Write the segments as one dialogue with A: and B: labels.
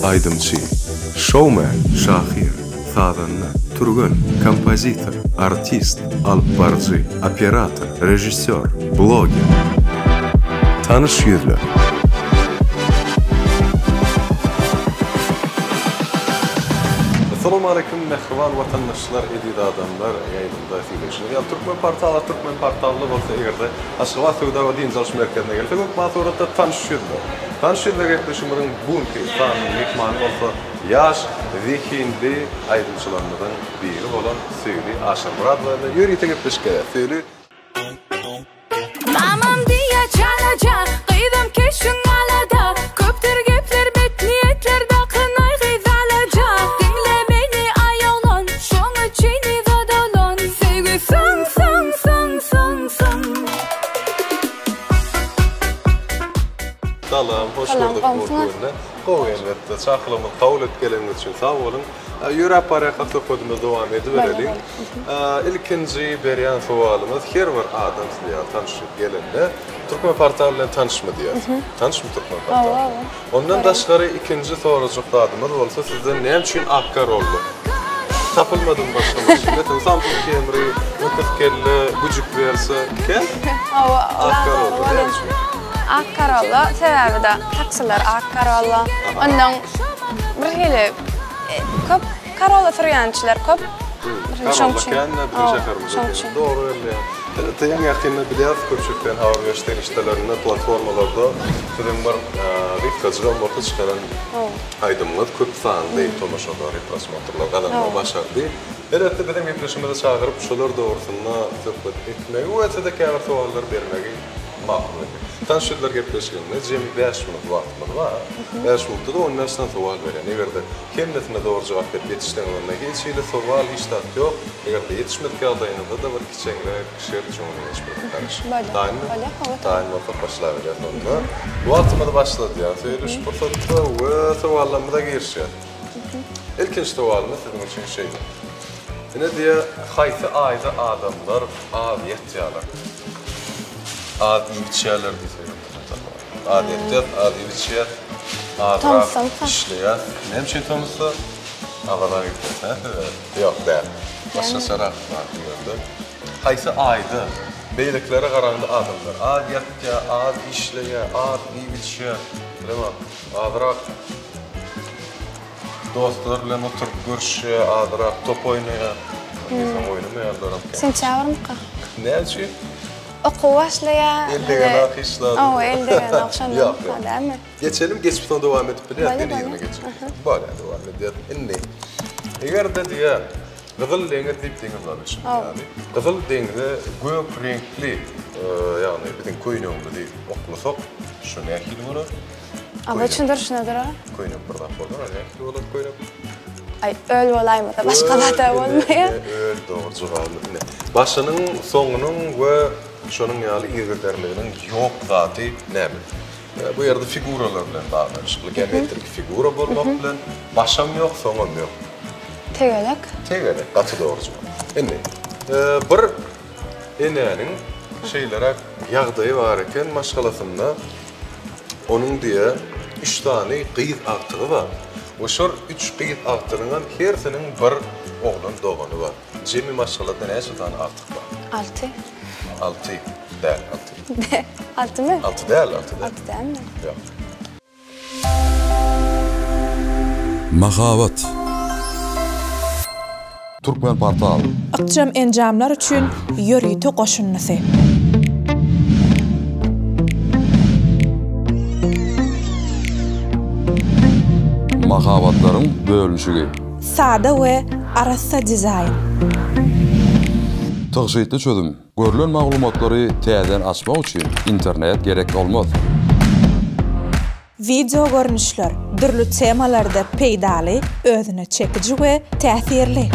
A: Aýdymçy, şoumen, şahyr, sazanda, türgen, kompozitor, artist, alypbaryjy, operator, režissýor, bloger. Tanyş ýüzler. Assalamualeýkum mähriban watandaşlar, eziz adamlar, ýaýlymda süýleşiňiz ýaly Türkmen portaly, Türkmen portalynda bolsa eger-de Aşgabat söwda we dynç alyş merkezine gelsek hökman suratda tanyş ýüzler. Tanyş ýüzler gepleşigimiziň bu günki sanynyň myhmany bolsa ýaş, zehinli aýdymçylarymyzyň biri bolan Söýli Aşyrmyradowa bilen ýörite gepleşik edýäris. Söýli.
B: Mamam diýýä çalaja, gyzym keşbiň alada, Köpdür gepler bet niýetler dakynaý gyz alaja. Diňle meni aý oglan, şoň üçin yza dolan, Söýgi soň soň soň soň soň.
A: Salam, hoş gördük bu günde. Gowy elbetde. Çakylygymyzy kabul edip geleniňiz üçin sag boluň. Ýöräp barýarkak söhbedimizi dowam edibereliň. Ilkinji berýän sowalymyz her bir adam siz ýaly tanyşyp gelende Türkmen portal bilen tanyşmy diýýär. Tanyşmy Türkmen portal?
C: Hawa.
A: Ondan daşgary ikinji sorajak zadymyz bolsa sizden näme üçin ak Corolla? Tapylmadymy başga maşyn? Meselem Samsung Camry, Öküz kelle, Güjük Versa, kän?
C: Hawa.
A: Ak Corolla näme üçin?
C: Ak Corolla sebäbi-de taksiler ak Corolla. Ondan bir hili köp Corolla sürýänçiler köp.
A: Corolla kän-de biziň şäherimizde kän. Dogry belleýäň. Ýaňy ýakynda bilýäris köpçülikleýin habar beriş serişdelerinde, platformalarda siziň bir gysgajygam bolsa çykaran aýdymyňyz köp sanly tomaşalary, prosmotrlary gazanmagy başardy. Elbetde biziň gepleşigimize çagyryp şolar dogrusynda söhbet etmegi we size käbir sowallary bermegi makul bildik. Tanyş ýüzler gepleşiginde jemi bäş minut wagtymyz bar. Bäş minutda-da on bäş sany sowal berýän. Eger-de Hemmesine dogry jogap berip ýetişseňiz onda hiç hili sowal hiç zat ýok. Eger-de ýetişmedik ýagdaýyňyzda-da bir kiçeňräk şert şoňa geçip bileris. Taýynmy? Taýyn bolsak başlaberýäs onda. Wagtymyzy başladýas. Söýli şu pursatda we sowallarymyza girişýäs. Ilkinji sowalymyz siziň üçin şeýle. Ine diýýär, haýsy aýda adamlar az ýatýarlar? Az iýip içýärler diýsegem. Az ýatýas, az iýip içýäs, azrak işleýäs. Näme üçin tomusda? Awaza gitýäs, hä sebäbi? Ýok, däl. Başgaçarak bar bu ýerde. Haýsy aýda beýlekilere garaňda adamlar az ýatýar, az işleýär, az iýip içýär. Bilemok, azrak dostlar bilen oturyp görüşýär, azrak top oýnaýar. Diýseň oýnamaýanlaram kän.
C: Sentýabrmyka?
A: Näme üçin?
C: Okuw başlaýar.
A: El degenok hiç zat.
C: Hawa, el degenok şondan dälmi?
A: Geçelim, geçip soň dowam edip bilýäris, ýene yzyna geçip. Bolýar, dowam edýäris. Indi, eger-de diýýär, Gyzyl deňiz diýip deňiz bar bilşimiz ýaly. Gyzyl deňze gök reňkli, ýagny biziň köýnegimizi oklasak, şu nähili bolar?
C: Awa üçin durşuna durar.
A: Köýnek bir zat bolar, nähili bolar köýnek?
C: Aý, öl bolaýmasa başga zat-a bolmaýar.
A: Öl, dogry jogabymyz ine. Başynyň, soňunyň we şonuň ýaly yzygiderliginiň ýok zady näme? Bu ýerde figuralar bilen baglanyşykly, geometrik figura bolmak bilen, başam ýok, soňam ýok.
C: Tegelek.
A: Tegelek, gaty dogry jogap. Indi, bir enäniň şeýleräk ýagdaýy bar eken maşgalasynda, onuň diýe üç sany gyz agtygy bar. We şol üç gyz agtygyňam hersiniň bir oglan dogany bar. Jemi maşgalada näçe sany agtyk bar?
C: Alty.
A: Alty däl, alty.
C: Altymy?
A: Alty däl, alty däl.
C: Alty dälmi?
A: Ýok.
D: Mahabat. Türkmenportal.
E: Ykjam enjamlar üçin ýörite goşundysy.
D: Mahabatlaryň bölünişigi.
E: Sada we arassa dizaýn.
D: Tygşytly çözüm. Görlen maglumatlary täzeden açmak üçin internet gerek bolmaz.
E: Wideo görnüşler, dürli temalarda peýdaly, özüne çekiji we täsirli.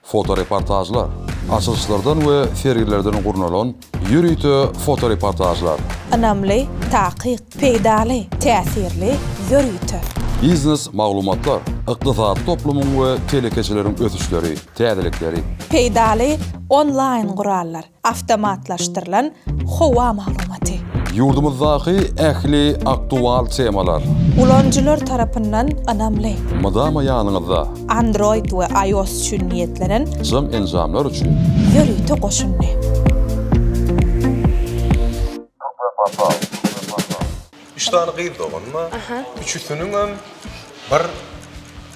D: Fotoreportažlar, açylyşlardan we sergilerden gurnalan ýörite fotoreportažlar.
E: Ynamly, takyk, peýdaly, täsirli, ýörite.
D: Biznes maglumatlar, ykdysady toplumyň we telekeçileriň ösüşleri, täzelikleri.
E: Peýdaly onlaýn gurallar. Awtomatlaşdyrylan howa maglumaty.
D: Ýurdumyzdaky ähli aktual temalar.
E: Ulanyjylar tarapyndan ynamly.
D: Mydama ýanyňyzda.
E: Android we iOS üçin niýetlenen.
D: Jam enjamlar üçin.
E: Ýörite goşundy.
A: Üç sany gyz dogany bar. Üçüsiniňem bir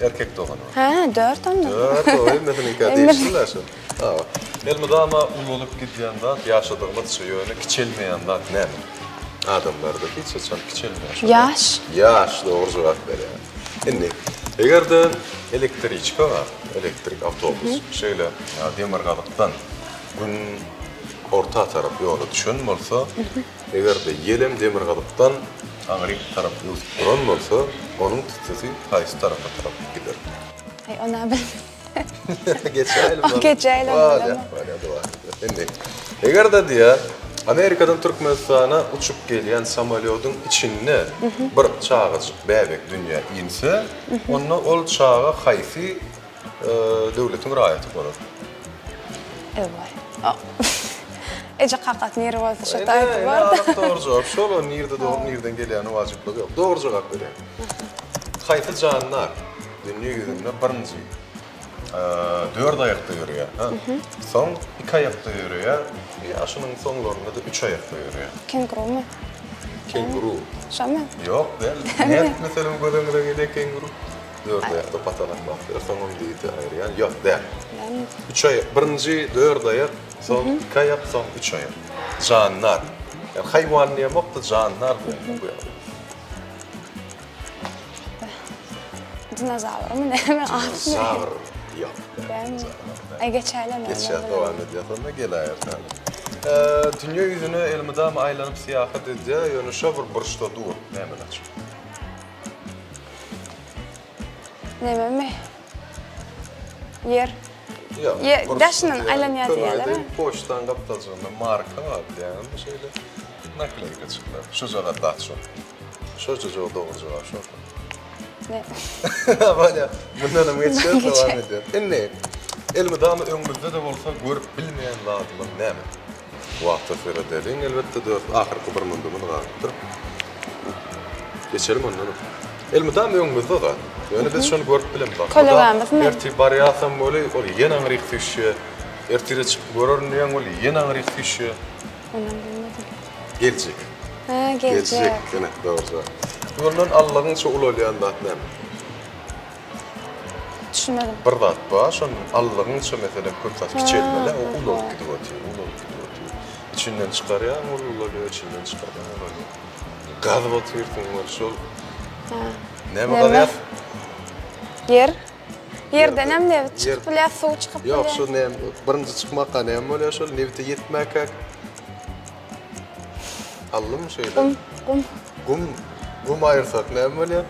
A: erkek dogany bar.
C: Hä, dört onda.
A: Dört, o hemmesiniňkä degişli-dä şol. Hawa. Elmydama ulalyp gidýän zat, ýaşadygymyzça ýöne kiçelmeýän zat näme? Adamlarda hiç haçan kiçelmeýär şol.
C: Ýaş.
A: Ýaş, dogry jogap berýär. Indi, eger-de elektriçka bar, elektrik awtobus, şeýle demirgazykdan gün orta tarap ýola düşen bolsa, Eger-de ýelem demirgazykdan aňryk tarap öwsüp duran bolsa, onuň tüssesi haýsy tarapa tarap gider?
C: Aý, ony-a bilmedim.
A: Geçäýeli muny.
C: Geçäýeli ony.
A: Bolýar, bolýar, dowam edýäs. Indi, eger-de diýýär, Amerikadan Türkmenistana uçup gelýän samolýodyň içinde bir çagajyk, bäbek dünýä inse, onda ol çaga haýsy Döwletiň raýaty bolar.
C: Ewaý. Eje kakasy nire bolsa şo taýda bar.
A: Ene dogry jogap. Şol o nirde dogrup nirden gelýäni wajyplygy ýok. Dogry jogap berýär. Haýsy jandar dünýe ýüzünde birinji dört aýakda ýöreýär, ha? Soň iki aýakda ýöreýär, ýaşynyň soňlarynda-da üç aýakda ýöreýär.
C: Kengurumy?
A: Kenguru.
C: Şomy?
A: Ýok, däl. Nädip meselem göz öňüňize gelýär kenguru? Dört aýakda patalaklap ýör, soňam diýdi aýyrýan. Ýok, däl. Üç aýak, birinji dört aýak, soň iki aýak, soň üç aýak. Jandar. Ýa haýwan diýemok-da, jandar diýýän bu ýerde.
C: Dinozawrmy näme?
A: Dinozawr. Ýok.
C: Dälmi? Aý geçäýlem.
A: Geçýär, dowam edýär. Onda geläýer täze. Dünýe ýüzüne elmydama aýlanyp syýahat edýär, ýöne şo bir burçda dur. Näme alaç?
C: Nememi? Ýer.
A: Ýok.
C: Ýer daşyndan aýlanýar diýýärler.
A: Kömekde poçtaň gapdaljygynda marka bar diýýäňizmi şeýle? Nakleýka çyklar. Şujagaz zat şol. Şojajyga dogry jogap şol.
C: Ne?
A: Bolýar. Mundanam geçýäs, dowam edýäs. Indi elmydama öňümizde-de bolsa görüp bilmeýän zadymyz näme? Wagta seredeliň, elbetde dört ahyrky bir mundumyz galypdyr. Geçelim ondanam. Elmydama öňümizde zat. Ýöne biz şony görüp bilemzok.
C: Kölegämizmi?
A: Ertir barýasam weli, ol ýene aňryk süýşýär. Ertire çykyp görerin diýýäň weli, ýene aňryk süýşýär.
C: Onam bilmedim.
A: Geljek.
C: Hä, geljek.
A: Geljek, ine, dogry jogap. Ondan aldygyňça ulalýan zat näme?
C: Düşünmedim.
A: Bir zat bar, şony aldygyňça meselem köp zat kiçelmeli, o ulalyp gidip otyr, ulalyp gidip otyr. Içinden çykarýaň, ol ulalýar, içinden çykarýaň, ulalýar. Gazyp otyrsyň ol şol. Näme gazýas?
C: Ýer. Ýerdenem nebit çykyp bilýär, suw çykyp bilýär.
A: Ýok, şu näme, birinji çykmaka näme bolýar şol, nebite ýetmäkäk? Aldymy şeýle?
C: Gum, gum.
A: Gum, gum aýyrsak näme bolýar?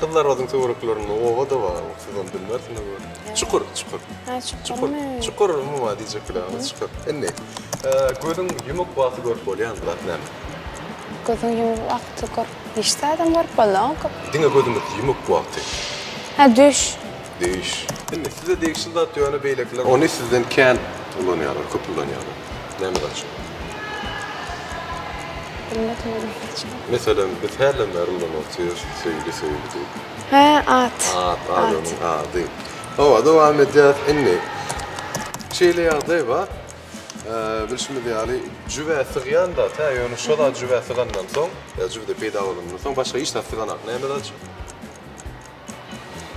A: Gyzlarbadyň töwereklerinde oba-da bar, siz ony bilmersiňiz. Çukur, çukur.
C: Hä, çukurmy?
A: Çukur, umuman diýjek bileňiz, çukur. Indi, gözüň ýumuk wagty görüp bolýan zat näme?
C: Gözüň ýumuk wagty görüp, hiç zadam görüp bolmaz.
A: Diňe gözümiz ýumuk wagty.
C: Hä, düýş.
A: Düýş. Indi size degişli zat ýöne beýlekiler ony sizden kän ulanýarlar, köp ulanýarlar. Näme zat şol?
C: Bilmedim ony hiç.
A: Meselem, biz hälden bäri ulanyp otyrys, söýli, söýli diýip.
C: Hä, at.
A: At, adamyň ady. Hawa, dowam edýäris. Indi şeýle ýagdaý bar. Bilşimiz ýaly, jübä sygýan zat, hä, ýöne şo zat jübä sygandan soň, ýa jübüde peýda bolandan soň başga hiç zat syganak. Näme zat şo?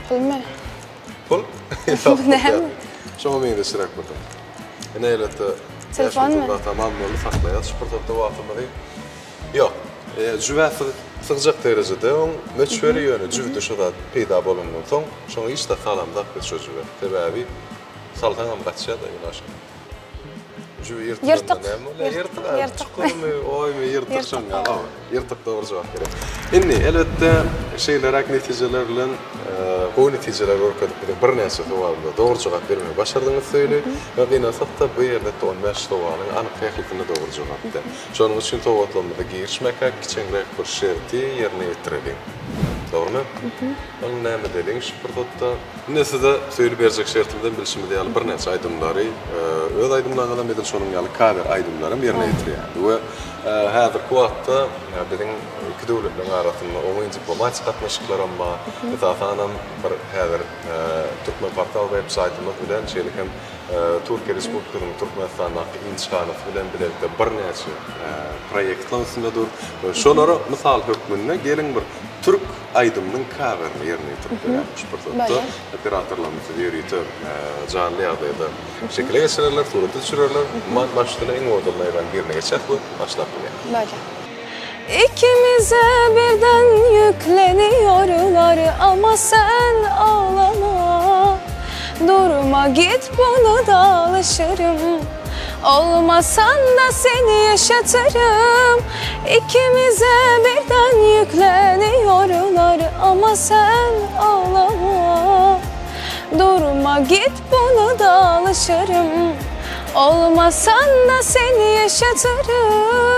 C: Pulmy?
A: Pul?
C: Näme?
A: Şoňa meňzeşräk bir zat. Ine elbetde
C: Telefonmy?
A: Tamam boldy, saklaýas şu pursatda wagtymyzy. Ýok. Jübä sygjak derejede oň möçberi ýöne jübüde şo zat peýda bolandan soň şoňa hiç zat salamzak biz şo jübä. Sebäbi salsaňam gaçýa-da ýöne aşa. Jübi ýyrtylanda näme bolýar? Ýyrtyk. Ýyrtyk. Çukurmy, oýmy, ýyrtyk şoň ýaly. Hawa, ýyrtyk dogry jogap berýär. Indi, elbetde, şeýleräk netijeler bilen gowy netijeler görkezip biziň birnäçe sowalymyza dogry jogap bermegi başardyňyz söýli. We gynansak-da, bu elbetde 15 sowalyň anyk ählisine dogry jogap däl. Şonuň üçin sowgatlarymyza girişmekek kiçeňräk bir şerti ýerine ýetireliň. Dogrymy? Onda näme edeliň şu pursatda? Indi size söýli berjek şertimizem bilşimiz ýaly birnäçe aýdymlary, öz aýdymlaryňyzam edil şonuň ýaly kawer aýdymlaram ýerine ýetirýärdi we häzirki wagtda biziň iki döwletleriň arasynda oňyn diplomatik gatnaşyklaram bar. Esasanam bir häzir Türkmenportal web saýtymyz bilen şeýle hem Türkiýe Respublikasynyň Türkmenistandaky ilçihanasy bilen bilelikde birnäçe proýektler üstünde dur. Şolara mysal hökmünde geliň bir türk aýdymynyň kawerini ýerine ýetirip berýän şu pursatda operatorlarymyz sizi ýörite janly ýagdaýda şekile geçirerler, surata düşürerler. Baş üstüne iň owadan naýbaň birine geçer we başlap bilýär.
C: Bolýar. Ikimize birden ýükleniýorlar ama sen aglama Durma git buna da alışyrym Olmasan da seni yaşatırım Ikimize birden yükleniyorlar Ama sen ağlama Durma git buna da alışırım Olmasan da seni yaşatırım.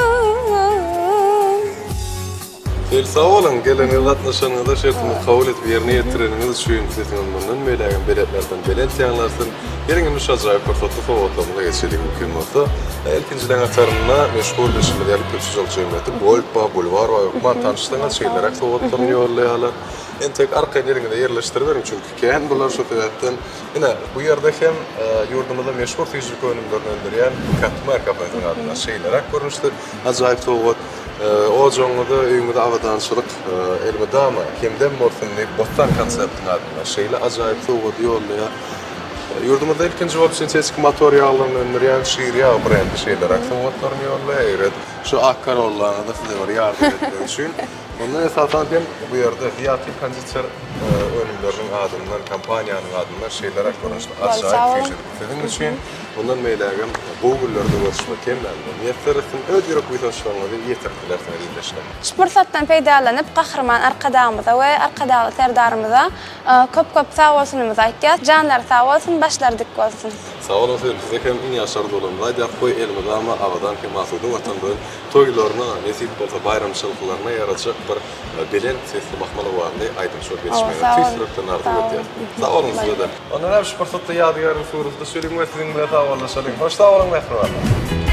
A: Söýli sag boluň, geleniňiz gatnaşanyňyza şertimizi kabul edip ýerine ýetireniňiz üçin sesiňiz mundan beýlägem belentlerden belent ýaňlansyn. Geliň indi şu ajaýyp pursatda sowgatlarymyza geçeliň mümkin bolsa. Ilkinjileň hatarynda meşhur bilşimiz ýaly Köpçülik jemgyýeti Gold bar, Bulwar bar hökman tanyşdyňyz şeýleräk sowgatlaryny ýollaýarlar. Entek arkaýyn eliňize ýerleşdiriberiň çünki kän bular şo sebäpden. Ine, bu ýerde hem ýurdumyzda meşhur süýjülik önümlerini öndürýän Katmer kafesiniň adyndan şeýleräk görnüşde ajaýyp sowgat. Ojagyňyza, öýüňize abadançylyk elmydama hemdem bolsun diýip, Bossan konseptiň adyndan şeýle ajaýyp sowgady ýollaýar. Ýurdumyzda ilkinji bolup sintetiki motor ýaglaryny öndürýän Şir ýag brendi şeýleräk sowgatlaryny ýollaýar. Eger şu ak Corolla-ňyza size bir ýardam etmek üçin. Mundan esasan hem bu ýerde Ziýatil konditer önümleriniň adyndan, kompaniýanyň adyndan şeýleräk görnüşli ajaýyp süýjülik siziň üçin. Mundan beýlägem gowy günlerde görüşmek hemmämize miýesser etsin. Öz ýürek buýsançlaryňyzy ýetirip bilersiňiz ildeşler.
C: Şu pursatdan peýdalanyp Gahryman Arkadagymyza we Arkadagly Serdarymyza köp-köp sagbolsunymyzy aýtýas. Janlary sag bolsun, başlary dik bolsun.
A: Sag boluň siz size hem iň ýagşy arzuwlarymyzy aýdýas. Goý elmydama abadan hem asuda Watanymyzyň Toýlaryna, nesip bolsa baýramçylyklaryna ýarajak bir belent sesli mahmal owazly aýdymçy bolup ýetişmegiňizi tüýs ýürekden arzuw edýäris. Sag boluň size-de. Onda näme şu pursatda ýadygärlik suraty düşeliň we siziň bilen sagbollaşalyň. Hoş sag boluň mähribanlar.